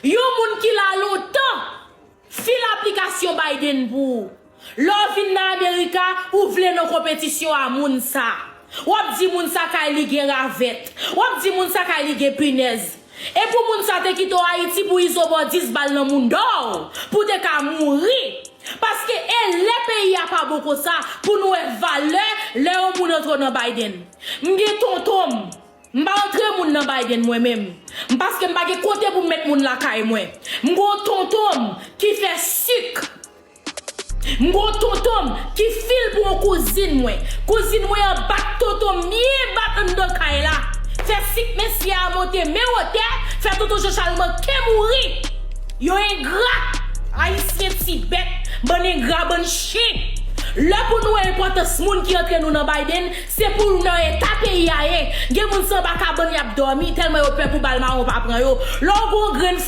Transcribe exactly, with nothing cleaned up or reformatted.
Yon moun ki la lontan, fil aplikasyon Biden pou ou. Lè w vin nan Amerika, ou vle nan konpetisyon a moun sa. W ap di moun sa kay li gen ravèt. W ap di moun sa kay li gen pinèz. E pou moun sa te kite w Ayiti pou Izo ba w dis bal nan mounda w, pou w te ka mouri. Paske e lè peyi a pa bon konsa, pou nou wè valè lè yon moun antre nan Biden. M gen tonton m. M pa antre moun nan Biden mwen menm. M paske m pa gen kote pou m met moun lakay mwen. M gon tonton m ki fè sik. M gon tonton m ki fil pou yon kouzin mwen. Kouzin mwen an bat tonton m byen bat anndan kay la. Fè sik mesye a monte men wotè, fè tonton Jean Charles manke mouri. Yo engra. Ayisyen ti bèt, bann engra, bann chen. Lè pou nou wè enpòtans moun ki antre nou nan Biden, se pou nou nan eta peyi a ye. Gen moun se anba kabann y ap dòmi, tèlman yo pè pou bal mawon pa pran yo. Lè w gon grenn